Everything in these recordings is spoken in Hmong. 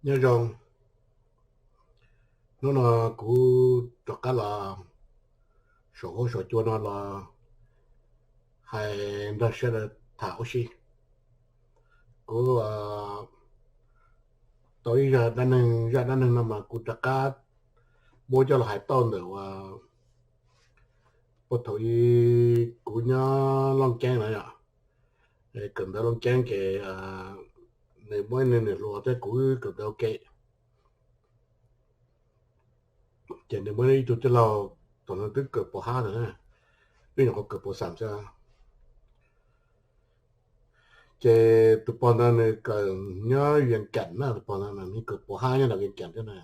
Nyob zoo, hnub no kuv rov qab los saum huab saum cua no los hais nrog sawv daws tham ua si. Kuv tau ib zaj dab neeg, zaj dab neeg no mas kuv rov qab muab coj los hais tau ntawm uas puag thaum ub kuv nyob Looj Ceeb na yom, kawm ntawv Looj Ceeb ces nws muaj ib niag niam hluas thiab kuv kawm ntawv ua ke. Ces nws muaj ib tug tij laug, thaum no twb kawm pov hab lawm, twb nyuam qhuav kawm pov xam xwb. Ces tus pog ntawd nws kawm nyob Vias Kam na, tus pog ntawd nws kawm pov hab nyob nram Vias Kam thiab na.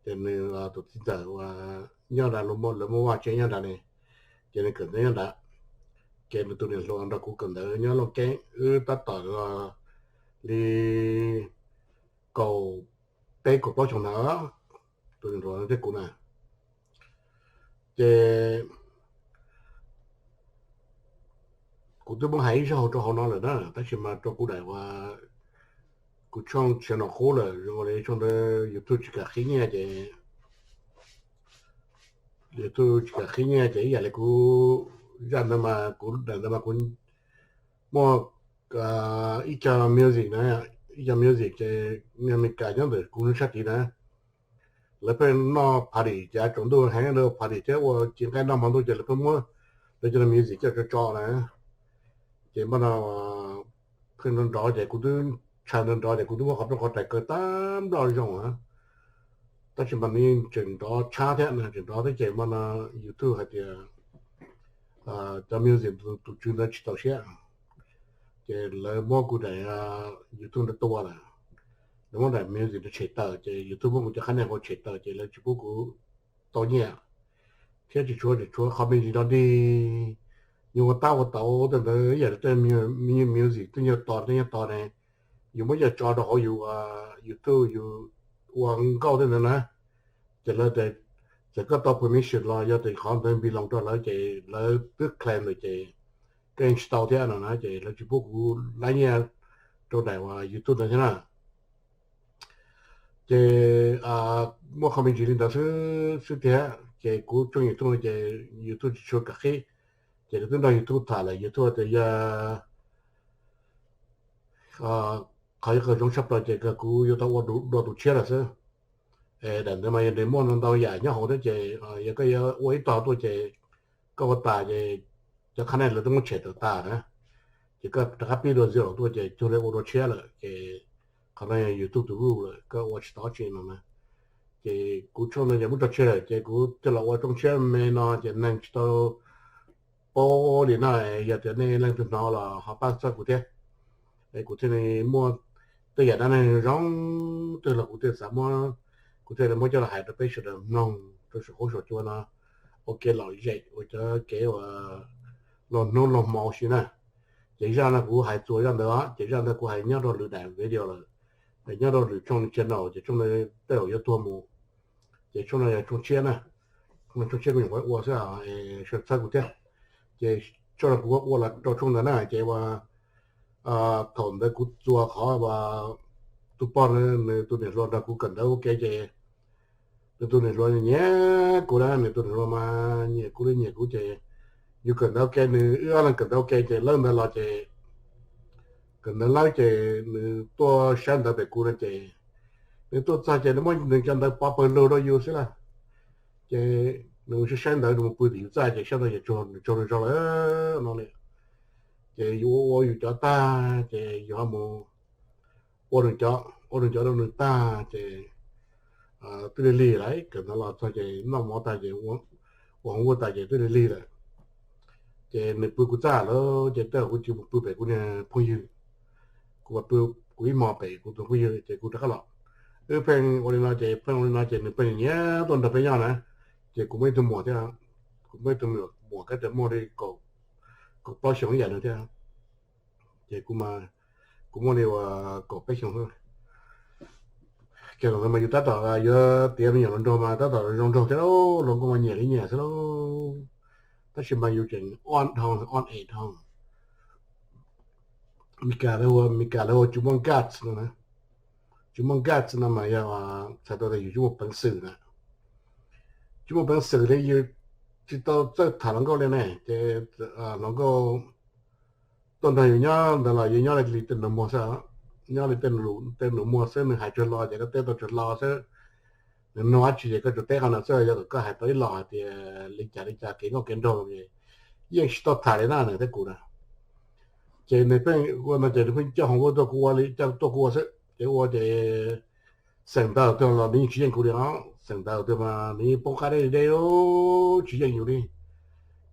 Ces nws tus txiv ntxawm uas nyob nrad, lawv muaj vaj tsev nyob nrad ne, ces nws kawm ntawv nyob nrad. Ces nws tus niam hluas nrog kuv kawm ntawv nyob Looj Ceeb, wb tab tom los li kaum peb kaum plaub xyoo ntawd, tus niam hluas thiab kuv na. Ces kuv twb muab hais ib zaug rau hauv no lawm na, tab sis mas rau kuv daim uas kuv tshooj tsis nom qub lawm, zoo li tshooj ntawd YouTube tsis kam qhib nyiaj ces, YouTube tsis kam qhib nyiaj ces ib yam li kuv zaj ntawd mas kuv daim ntawd mas kuv muaj ib co music na, ib co music ces niag Amelikas nyob ntawm kuv sab tid na, lawv pheej noj party ces tsaus ntuj heev, lawv party thiab ua ci nqaij noj hmo ntuj ces lawv pheej muab lawv cov music coj tso tso na. Ces npaj no pheej nrov nrov ces kuv twb, tshav nrov nrov ces kuv twb muab qhov rooj qhov rais kaw tag nploj zoo na. Tab sis mas nws tseem nrov tshab thiab, tseem nrov thiab ces npaj no YouTube hais tias cov music tus tswv ntawd tsis txaus siab, ces lawv muab kuv daim YouTube ntawd tua lawm. Lawv muab daim music ntawd tshem tawm ces YouTube muab kuv cov qhab nias ua tshem tawm ces lawv tsis pub kuv tau nyiaj thiab tsis tshuav, tsis tshuav qhov me ntsis dog dig. Yus ua tab ua tau tej ntawd ib yam li tej music twb yog tos, twb yog tos ne, yus muab coj tso rau hauv yus YouTube yus ua nkauj tej ntawd na, ces lawv tias txawm koj tau permission los yog tias qhov ntawd npis loos rau lawv ces lawv twb claim lawm ces koj yeej tsis tau thiab no na, ces lawv tsis pub kuv laib nyiaj rau daim uas YouTube ntawd thiab na. Ces muaj qhov me ntsis li ntawd xwb xwb tiag ces kuv tshooj YouTube ces YouTube tsis tshua kam qhib. Ces lawv twb nrog YouTube tham lawm, YouTube tias yog qhov yuav qhov zoo tshaj plaws ces kuv yuav tau ua dua tus tshiab lawm xwb. Es daim ntawd mas yog nws muaj ntau yam nyob hauv thiab ces yog koj yuav ua ib tog tuaj ces koj ua tas ces cov qhab nias lawv twb muab tshem tawm tas na, ces koj rov qab pib dua zero tuaj ces cuag li ua dua tshiab lawm ces qhov no yog YouTube tus rule lawm, koj ua tsis tau dab tsi no na. Ces kuv tshooj no ces muab tso tseg lawm ces kuv thiaj los ua tshooj tshiab me no ces neeg tsis tau paub li na. Yog tias nej leej twg hnov los ho pab txhawb kuv thiab, es kuv thiaj li muaj tej yam dab neeg zoo twg los kuv thiaj xav muab, kuv thiaj li muab coj los hais rau peb sawv daws mloog rau saum huab saum cua no ua kev lom zem ua cov kev uas laug hnub laug hmo si na. Ces zaj no kuv hais txuas zaj ntawd, ces zaj ntawd kuv hais nyob rau lwm daim video lawm, nyob rau lwm tshooj channel ces tshooj ntawd tej zaum yuav tuag mus. Ces tshooj no yog tshooj tshiab na, tshooj tshiab kuv nyuam qhuav ua xwb, sawv txhawb kuv thiab. Ces tshooj no kuv ua los rau tshooj ntawd na ces ua thaum ntawd kuv txuas qhov uas tus pog nws tus niam hluas nrog kuv kawm ntawv ua ke ces nws tus niam hluas nyiam kuv na, nws tus niam hluas mas nyiam kuv li nyiam kuv ces yus kawm ntawv ua ke, nws wb ob leeg kawm ntawv ua ke ces lawb ntawd los ces kawm ntawv lawb ces nws tuaj saib ntawv pem kuv no ces nws tuaj txog ces nws muab nws cov ntawv pov pawg lug rau yus xwb lauj. Ces nws saib saib ntawv nws mus pw tim yus txaj ces saib ntawv ces tsaug nws zog lawm no li. Ces yus ua ua yus cov tag ces yus ho mus ua nws cov, ua nws cov rau nws tag ces twb lig lig lawm, kawm ntawv los txog ces noj mov tag ces ua hauv vuag tas ces twb lig lig lawm. Ces nws pw kuv txaj lawm ces tej zaum kuv tsis mus pw pem kuv niag phooj ywg, kuv pw kuv ib hmos pem kuv tus phooj ywg ces kuv rov qab los. Wb pheej ua li no ces pheej ua li no ces nws pheej nyiam tuaj nrog peb nyob na. Ces kuv muaj ib tug muam thiab, kuv muaj ib tug muam kab tias muaj li kaum plaub xyoo ib yam nws thiab. Ces kuv, kuv muaj li uas kaum peb xyoo xwb. Ces los ntawd mas yus tab tom yuav tiav me nyuam hluas nraug mas tab tom zoo nraug thiab, hluas nkauj mas nyiam li nyiam xwb lauj. Tab sis mas yus tseem on dhau, on edge dhau. Meskas lawv hu, Meskas lawv hu tsis muaj guts no na. tsis muaj guts no mas yog txhais tau tias yus tsis muaj peev xwm na. Tsis muaj peev xwm li yus tsis tau txawj tham hluas nkauj li ne. Ces hluas nkauj tuaj nrog yus nyob ntawd los yus nyob li tej nus muag xwb, nyob li tej nus muag xwb, nws hais tsaug hlo ces koj teb tau tsaug hlo xwb. Nws nug dab tsi ces koj tsuas teb qhov ntawd xwb, yog kom koj hais tau ib los hais tias li cas li cas kev nkauj kev nraug es yeej tsis tau tham li na nws thiab kuv na. Ces nws pheej ua no ces nws pheej coj hauv ua tuaj kuv ua li coj tuaj kuv ua xwb ces ua ces xeem ntawd twg los nws yeej tsis yeej kuv li os, xeem ntawd twg mas nws yeej poob qab deb deb, tsis yeej yus li.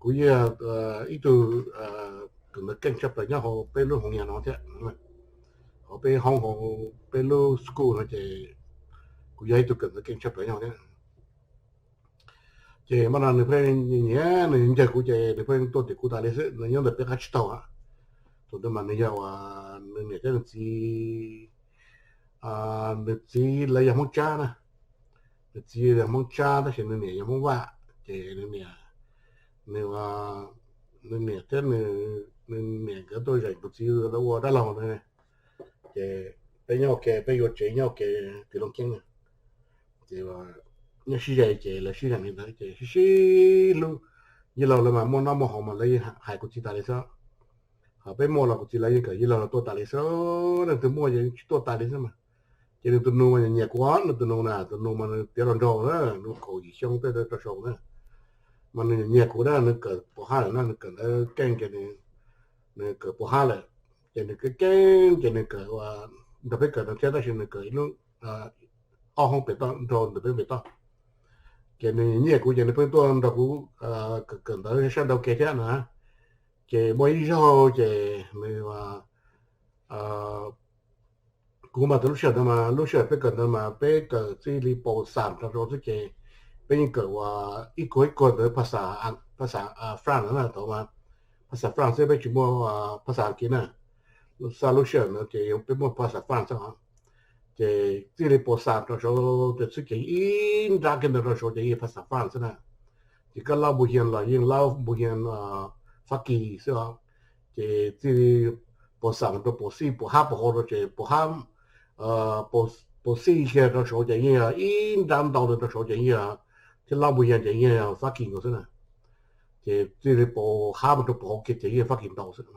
Kuv yog ib tug kawm ntawv keej tshaj plaws nyob hauv peb lub hoo yas no thiab, hauv peb hoob hauv peb lub school no ces kuv yog ib tug kawm ntawv keej tshaj plaws nyob thiab. Ces mas no nws pheej nyiam nws ncawg kuv ces nws pheej tuaj tim kuv tas li xwb, nws nyob ntawm peb qab tsib taug. Tus ntawd mas nws yog uas nws niam thiab nws txiv, nws txiv lawv yog Hmoob Tsab na, nws txiv yog Hmoob Tsab tab sis nws niam yog Hmoob Vaj. Ces nws niam, nws, nws niam thiab nws niam nkawd tuaj zeem tus txiv lawv ua dab laug na. Ces peb nyob ua ke, peb yuav tsev nyob ua ke, tiv loo keeb. Ces nyob sib ze ces lawv sib zeem li ntawd ces sib sib hlub. Yij laug lawv mas muaj noj muaj haus mas lawv yeej hais kuv txiv tas li xwb. Ho peb muaj los kuv txiv lawv yeej kom yij laug lawv tuaj tas li xwb, leej twg muaj ces tsis tuaj tas li xwb mas. Ces nws tus nus mas nyiam kuv, nws tus nus na, tus nus mas nws tiav los nraug na, nws kaum yim xyoo tej rau saud na. Mas nws nyiam kuv na, nws kawm pov hab lawm na, nws kawm ntawv keej ces nws kawm pov hab lawm. Ces nws keej keej ces nws kawm nrog peb kawm ntawv thiab tab sis nws kawm ib lub ob hoob pem toj nrog ntawm peb pem toj. Ces nws nyiam kuv ces nws pheej tuaj nrog kuv kawm ntawv sab nraud ke thiab na. Ces muaj ib zaug ces nws, kuv mas tus lub sij hawm ntawd mas lub sij hawm peb kawm ntawd mas peb kawm txij li pos xam rau rau xwb ces peb yeej kawm uas ib kuag ib kuag ntawd phas xas France na, thaum mas phas xas France xwb, peb tsis muaj phas xas Askiv na. Xa lub sij hawm ntawd ces peb muaj phas xas France xwb. Ces txij li pos xam rau saud ces xwb ces ib nrab kiag ntawd rau saud ces yeej phas xas France xwb na. Ces koj laub npu hias los yeej laub npu hias Fab Kis xwb os. Ces txij li pos xam rau pos xij pos hab pos hau rau ces pos hab, pos xij kiag rau saud ces yeej yog ib nrab ntau ntawd rau saud ces yeej yog, thiab laub npu hias ces yeej yog Fab Kis nkaus xwb na. Ces txij li pos hab mus rau pos hauv kiag ces yeej Fab Kis ntau xwb.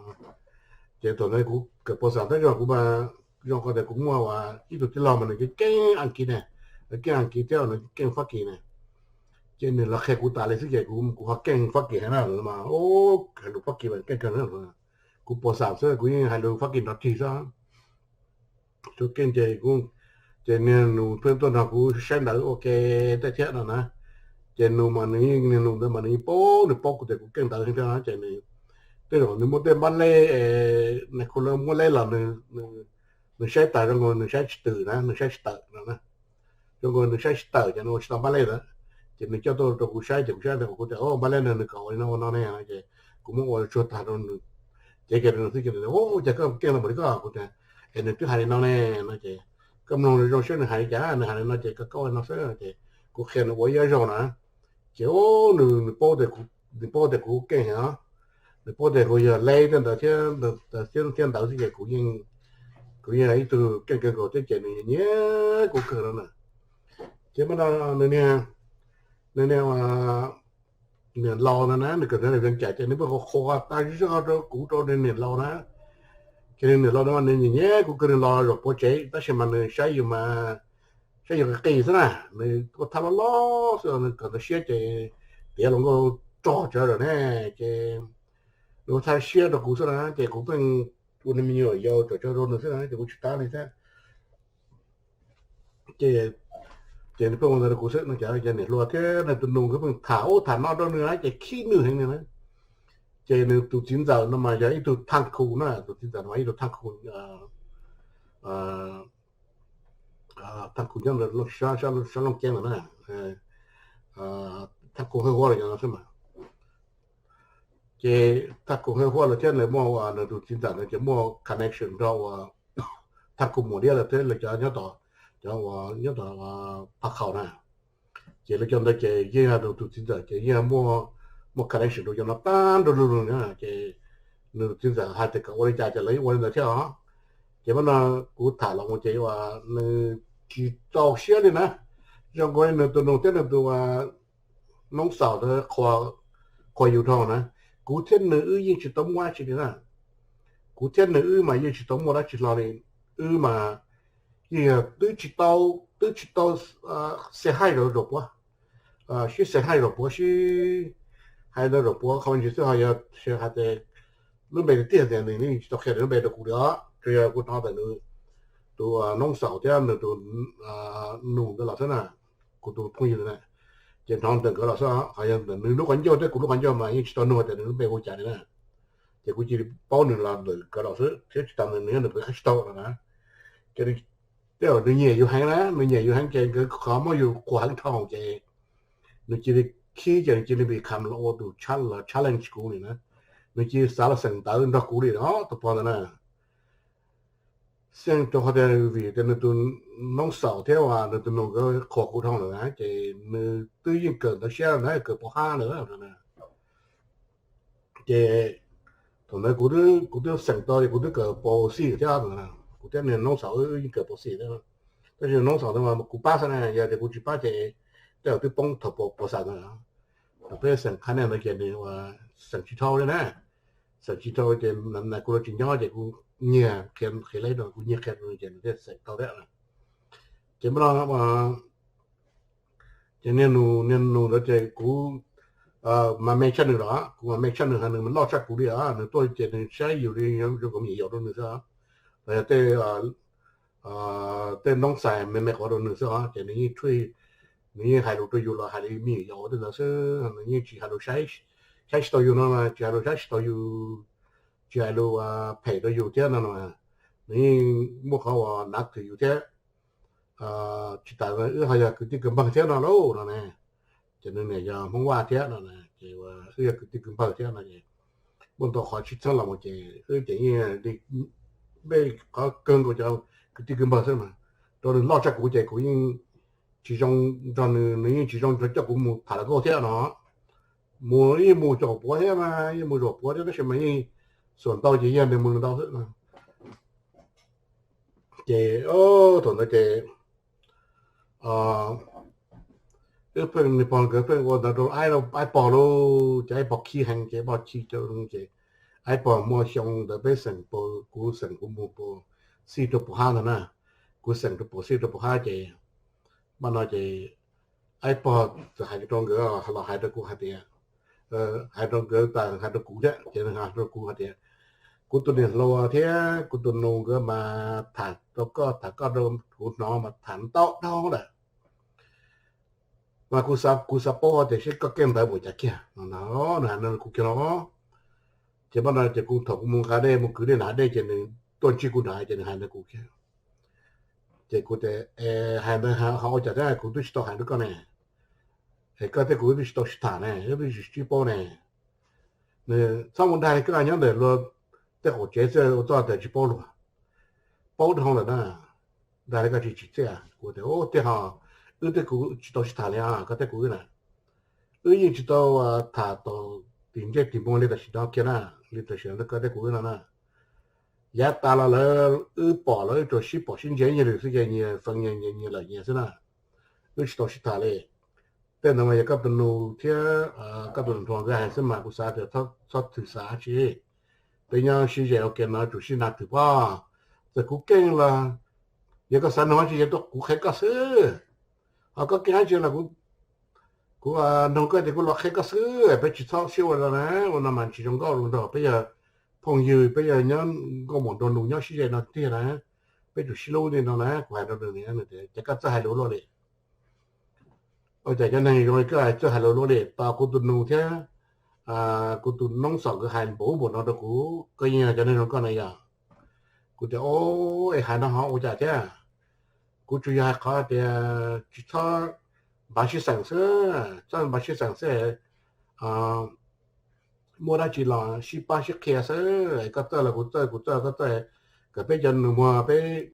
Ces thaum ntawd kuv kawm pos xam tab sis kuv mas zoo qhov tias kuv muaj ib tug tij laug mas nws keej Askiv ne, nws keej Askiv thiab nws keej Fab Kis ne. Ces nws los qhia kuv tas li xwb ces kuv ho keej Fab Kis heev na, mas hais lus Fab Kis mas keej kawg na. Kuv pos xam xwb kuv yeej hais lus Fab Kis nrov rig xwb. Tus keej ces, ces niag nus pheej tuaj nrog kuv saib ntawv ua ke tej thiab no na. Ces nus mas nws yeej, niag nus ntawd mas nws yeej paub, nws paub kuv tias kuv keej ntawv heev thiab ces nws, tej zaum nws muaj tej npab lej, nais khu lawv muab lej los nws saib tas zoo nkaus nws saib tsis tawm na, nws saib tsis tawm no na. Zoo nkaus nws saib tsis tawm ces nws ua tsis tau npab lej lawm. Ces nws coj tuaj rau kuv saib ces kuv saib ntawd kuv tias, o, npab lej no nws kom ua li no ua no ne no ces kuv muab ua tsuag tag rau nws. Ces kiag nws xwb ces, o, cas koj keej no npaum li koj? Kuv tias, es nws twb hais li no ne no ces, koj mloog zoo siab nws hais li cas, nws hais li no ces koj ua li no xwb ces kuv qhia nws ua ib zaug na. Ces nws, nws paub tias kuv keej heev, nws paub tias kuv yog lej tej ntawd thiab, thiab ntawd xwb ces kuv yeej, kuv yeej ib tug keej kawg nkaus thiab ces nws nyiam kuv kawg no na. Ces mas no nws niag, nws niag niam laus no na, nws kawm ntawv Vees Cam ces nws pheej qhuas qhuas tas zog rau kuv rau nws niam laus na. Ces nws niam laus no mas nws nyiam nyiam kuv kawg, nws los zaum pov tsev tab sis mas nws saib yus mas, saib yus qis qis xwb na, nws ua thaj loj loj xwb, nws kawm ntawv siab ces tiav hluas nkauj rog tsawv lawm ne. Ces nws ua thaj siab rau kuv xwb na, ces kuv pheej ua nws me nyuam yaus tsom tsawv rau nws xwb na, ces kuv tsis kam li thiab. Ces, ces nws pheej ua ntawd rau kuv xwb no, ces niam hluas thiab nws tus nus nkawd pheej tham ub tham no rau nws na ces khib nws heev li na. Ces nws tus txiv ntxawm no mas yog ib tug thaj khu na, tus txiv ntxawm no mas ib tug thaj khu, thaj khu nyob sab Looj Ceeb ntawd na, thaj khu Hawj Huab los cov no xwb mas. Ces thaj khu Hawj Huab los thiab nws muaj, nws tus txiv ntxawm ntawd ces muaj connection nrog uas thaj khu Muas Liab lawm thiab lawv cov nyob tom, cov uas nyob tom Phaj Khaum na. Ces lawv cov ntawd ces yeej yog nws tus txiv ntxawm ces yeej muaj, muaj connection rau cov no tag nrho lug lug na. Ces nws tus txiv ntxawm hais tias kom ua li cas ces lawv yeej ua li ntawd thiab os. Ces mas no kuv tham los mus ces uas nws tsis txaus siab li na, zoo nkaus li nws tus nus thiab nws tus uas noob xaus qhuas yus dhau na. Kuv thiab nws wb yeej tsis tau muaj dab tsi li na, kuv thiab nws wb mas yeej tsis tau muaj dab tsi hlo li. Wb mas yeej yog twb tsis tau, twb tsis tau xia haij rau zaum puav, sib xia haij zaum puav, sib hais rau zaum puav qhov me ntsis xwb. Ho yog hais tias lub npe tiag tias nws yeej tsis tau qhia lub npe rau kuv li os, tsuas yog kuv hnov ntawm nws tus noob xaus thiab nws tus nus ntawd los xwb na, kuv tus phooj ywg na. Ces hnov ntawm nkawd los xwb, ho yog ntawm nws lub qhov ncauj thiab kuv lub qhov ncauj mas yeej tsis tau nug tias nws lub npe hu cas li na. Ces kuv cia li paub nws los ntawm nkawd los xwb thiab tsis tas ntawd nws nyob ntawm nkawd qab tsib taug no na. Ces tej zaum nws nyiam yus heev na, nws nyiam yus heev ces nkawd qhov muab yus qhuas heev dhau ces nws cia li khib ces nws cia li become los ua tus challenge kuv li na. Nws cia li xav los xeem ntawv nrog kuv li os tus pog ntawd na. Xeem rau qhov tias vim tias nws tus noob xaus thiab uas nws tus nus nkawd qhuas kuv dhau lawm na ces nws twb yeej kawm ntawv siab na, kawm pov hab lawm. Ces thaum ntawd kuv twb xeem tau ces kuv twb kawm pov xij thiab, kuv thiab nws noob xaus wb yeej kawm pov xij thiab. Tab sis noob xaus ntawd mas kuv pab xwb na, yog tias kuv tsis pab ces tej zaum twb poob thaum pov xaus ntawd. Thaum peb xeem qhab nej ntawd ces nws xeem tsis dhau li na, xeem tsis dhau ces kuv los tsis nyob ces kuv nyiag qhia, qhia lawv rau kuv nyiag qhia rau ces nws thiaj xeem tau thiab. Ces mas no ces niag nus, niag nus ntawd ces kuv mas me tshaj nws los, kuv mas me tshaj nws, nws mas loj tshaj kuv li os. Nws tuaj ces nws saib yus li zoo nkaus me nyuam yaus rau nws xwb, los yog tej, tej noob xais me me qhov rau nws xwb os. Ces nws yeej, nws yeej hais lus rau yus los hais li me nyuam yaus tej ntawd xwb, nws yeej tsis hais lus saib, saib tsis tau yus no, tsis hais lus saib tsis tau yus, tsis hais lus phem rau yus thiab no. Nws yeej muaj qhov uas nav thwm yus thiab. Tsis tas wb ho yog kwv tij kwv npawg thiab no lauj no ne. Ces nws niam yog Hmoob Vaj thiab no, ces wb yog kwv tij kwv npawg thiab no es muaj ntau qhov sib txheeb los mus ces wb ces yeej li peb qhov kawg nkaus cov kwv tij kwv npawg xwb mas. Rau nws loj tshaj kuv ces kuv yeej tsis zoo nrog nws, nws yeej tsis zoo nrog coj kuv mus tham lawv nkauj thiab no. Mus yeej mus zaum puav thiab mas, yeej mus zaum puav thiab tab sis mas yeej xuam ntau ces yog nws mus nws ntau xwb. Ces thaum ntawd ces wb pheej, nws pog nkawd pheej ua ntawd rau aib, aib pog lauj, ces aib pog khib heev ces aib pog khib cawv ces aib pog muaj xyoo ntawd peb xeem, kuv xeem kuv mus pov xij rau pov hab ntag na. Kuv xeem rau pov xij rau pov hab ces mas no ces aib pog txawm hais rau nkawd los hais rau kuv hais tias, hais rau nkawd tas hais rau kuv thiab ces nws hais rau kuv hais tias kuv tus niam hluas thiab kuv tus nus nkawd mas tham rau koj, tham koj rau kuv hnov mas tham ntau dhau lawm. Mas kuv xav, kuv xav paub tias seb koj keeb ntawv npaum cas kiag no. Nws hais no kuv kiag no. Ces mas no ces kuv thaum kuv mus nqa dej mus kwv dej nram dej ces nws tuaj ntsib kuv nrad ces nws hais ntawd kuv kiag. Ces kuv tias hais ntawd ho ua cas thiab, kuv twb tsis tau hais rau koj ne, es koj thiab kuv twb tsis tau sib tham ne, wb twb tsis sib paub ne. Nws txhob mus dag li koj nyob ntawm luag tej qaum tsev xwb ua txuj tias tsis paub luag, paub dhau lawm na, dag li koj tsis tsim txiaj. Kuv tias tiag ho, wb thiab kuv tsis tau sib tham li os, koj thiab kuv wb na, wb yeej tsis tau tham tau tim ntsej tim muag li tam sim no kiag na, li tam sim no koj thiab kuv wb no na. Yav tas los lawv wb pom los wb tsuas sib pom sib ntsia ib nyuag lwm xwb ces nyias feem nyias, nyias lawm nyias xwb na. Wb tsis tau sib tham li. Tej ntawd mas yog koj tus nus thiab koj tus nus hluas nkawd hais xwb mas kuv xav tias txhob thwm xav dab tsi. Peb nyob sib ze ua ke no tsum sib nrog thwm pob. Txawm kuv keej los yog koj xav nug dab tsi yog tuaj kuv qhia koj xwb. Ho koj keej dab tsi los kuv nug koj ces kuv los qhia koj xwb, peb tsis txhob sib ua li na. Ua no mas tsis zoo nkauj rau nrog peb yog phooj ywg, peb yog nyob nkauj muam nraug nus nyob sib ze no tiag na. Peb tsum sib hlub li no na, kuv hais rau nws. Ces koj txawj hais lus luaj li. Ua cas cov neeg zoo li koj txawj hais lus luaj li, tos kuv tus nus thiab kuv tus noob xom nkawd hais npaum ub npaum no rau kuv, koj yeej yog cov neeg zoo koj na yog? Kuv tias o, es hais no ho ua cas thiab? Kuv tsuas yog hais qhov tias tsis txhob npav sib xeem xwb, txhob npav sib xeem xwb. Muaj dab tsi los sib pab sib qhia xwb, koj txawj los kuv txawj, kuv txawj los koj txawj, kom peb cov nus muag peb